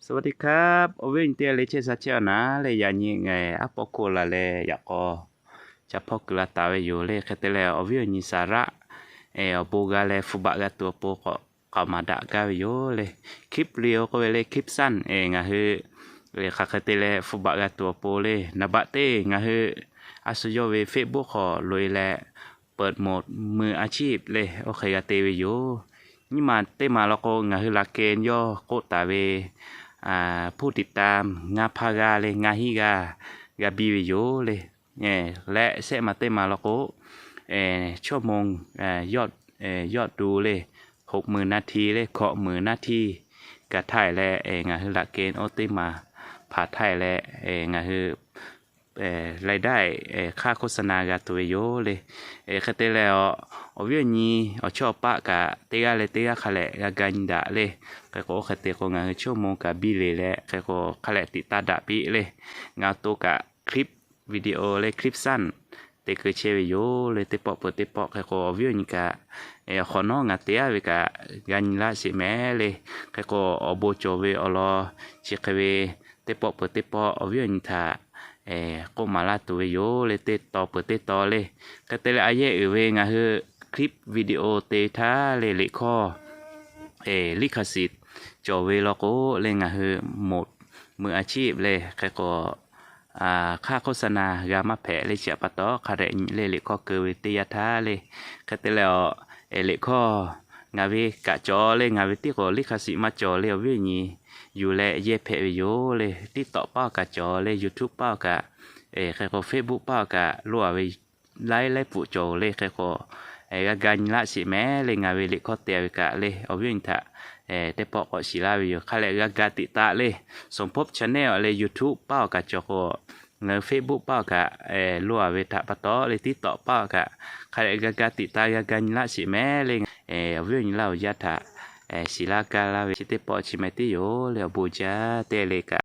สวัสดีครับ awˬ viˉ awˬ nyi teˇ g'aˇ le chehˇ sha chehˇ awˬ naˉ le, yaꞈ nyi ngaˬ aˉ pawˇ hkawˇ la leh yaꞈ k'aw ca hpawˇ kuiˬ la taˍ ve yoˬ le. Hk'e te leh awˬ viˉ awˬ nyi Saˍraˆ awˬ bon g'a leh hpu baꞈ g'a tuˬ awˬ pon k'awꞈ k'aoˍ maˍ daꞈ gaˇ ve yoˬ le. คลิปวิดีโอ k'oˆ ve le คลิปสั้น ngaˬ hui hk'aˬ hk'e te leh hpu baꞈ g'a tuˬ awˬ pon le, naˍ baꞈ teˇ ngaˬ hui a shu yawˇ ve Facebook hk'aw loꞈ e leh เปิดโหมดมืออาชีพ le oˇ hk'e g'a te ve yoˬ. Nyiˇ maˬ teˇ maˬ law k'o, ngaˬ hui laꞈ kehˬ yawˇ k'oˆ taˍ ve ผู้ติดตาม ngaˇ hpaˇ g'aˇ le ngaˇ hinˉ g'aˇ g'a biˇ ve yoˬ le. Leh shehˆ maˬ teˇ maˬ law k'o, ชั่วโมงยอดดู le หกหมื่นนาที le หกหมื่นนาที kaꞈ htaˇ e leh ngaˬ hui laꞈ kehˬ oˇ teˇ maˬ hpaˍ htaˇ e leh ngaˬ hui รายได้ hk'aˇ โฆษณา g'a tuˬ ve yoˬ le. Hk'e te leh awˬ viˉ awˬ nyi awˬ chawˇ awˬ paˆ kaꞈ teˇ g'aˇ leh teˇ g'aˇ hk'a leh g'a ga nyi daꞈ le. Hk'e k'o oˇ hk'e te k'o ngaˬ hui ชั่วโมง kaꞈ biˇ le leh hk'e k'o hk'a leh tiꞈ taˇ daꞈ piˇ le. Ngaˬ awˬ to kaꞈ คลิปวิดีโอ le คลิปสั้น te keu chehˇ ve yoˬ le. Teˇ pawˆ peuˬ teˇ pawˆ hk'e k'o awˬ viˉ awˬ nyi kaꞈ awˬ hk'awꞈ nawˉ ngaˬ te aˉ ve kaꞈ g'a nyi laˇ sheˍ mehˍ le. Hk'e k'o awˬ bon cawˬ ve awˬ lawn chi hk'e ve teˇ pawˆ peuˬ teˇ pawˆ awˬ viˉ awˬ nyi htaꞈ k'oˆ maˍ laˇ tuˬ ve yoˬ le. Teˇ taw peuˬ teˇ taw le. Hk'e te leh a yehˇ uiˍ ve ngaˬ hui คลิปวิดีโอ te htaˇ le liꞈ hkawˇ ลิขสิทธิ์ cawˬ ve law k'o le ngaˬ hui หมดมืออาชีพ le hk'e k'o hk'aˇ โฆษณา g'a maˇ hpehꞈ le. Chi htaꞈ pa taw hk'a dehꞈ nyi le liꞈ hkawˇ keu ve teˇ yanˇ htaˇ le. Hk'e te leh awˬ liꞈ hkawˇ ngaˬ ve kaꞈ cawˬ le, ngaˬ ve tiˉ k'o ลิขสิทธิ์ maˇ cawˬ le. Awˬ viˉ awˬ nyi yuˬ leh yehˇ hpehꞈ ve yoˬ le. TikTok paˇ kaꞈ cawˬ le, YouTube paˇ kaꞈ, hk'e k'o Facebook paˇ kaꞈ loˇ a ve laiˉ laiˉ pfuhꞈ cawˬ le. Hk'e k'o g'a ga nyi laˇ sheˍ mehˍ le. Ngaˬ ve liꞈ hkawˇ te ve kaꞈ le awˬ viˉ awˬ nyi htaꞈ teˇ pawˆ k'awꞈ shiˍ laˇ ve yoˬ. Hk'a leh g'a ga tiꞈ taˍ le. สมภพ Channel le YouTube paˇ awˬ kaꞈ cawˬ k'o, ngaˬ hui Facebook paˇ awˬ kaꞈ loˇ a ve htaꞈ pa taw le TikTok paˇ awˬ kaꞈ hk'a leh g'a ga tiꞈ taˍ g'a ga nyi laˇ sheˍ mehˍ le. Awˬ viˉ awˬ nyi laˇ awˬ yaˇ htaꞈ shiˍ laˇ gaˇ laˇ ve chi teˇ pawˆ chi meh tiˉ yoˬ le. Awˬ bon jaˇ teˇ le kaꞈ